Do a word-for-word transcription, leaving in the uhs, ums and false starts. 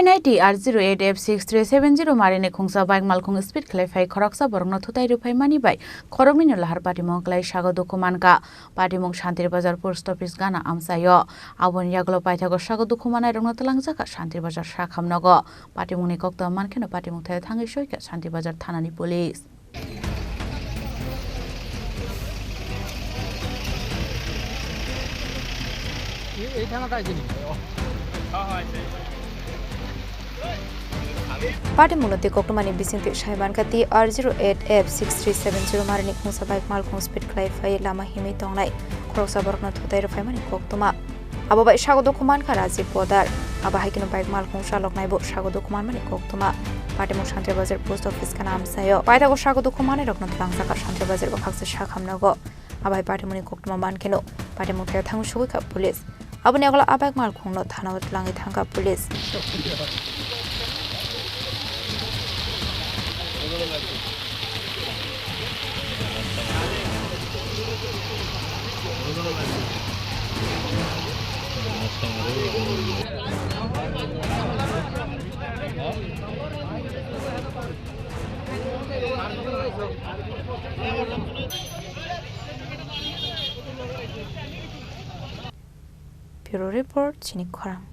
N I T R zero eight F six three seven zero marini khungsa bike malkhung speed khlai phai khoroksa borokno thutai rwphaimani bai khoroknwino lahar patimung khlai sago dukhu mankha. Patimung Shantir Bazar Post Office gana amchaio. Aboni yagulo paithago sago dukhu manairokno twlangjakha Shantir Bazar sakhamnogo. Patimungni koktwma mankheno patimung thaya thangwi soikha Shantir Bazar thanani police. Patimungno tei koktwmani bisingtwi sai mankha T R zero eight F six three seven zero marini khungsa bike malkhung speed khlai phai lama himwi tongnai khoroksa borokno thutai rwphaimani koktwma. Abo bai sago dukhu mankha Rajiv Podar. Abo hai kheno bike malkhung chaloknaibo sago dukhu manmani koktwma. Patimung Shantir Bazar Post Office gana amchaio. Paithago sago dukhu manwirokno twlangjakha Shantir Bazar bwkhaksa sakhamnogo. Abo hai patimungni koktwma mankheno patimung thaya thangwi sogwikha police. Aboni yagulo a bike malkhungno thanao twlangwi thangkha police. Bureau Report, Chini Khorang.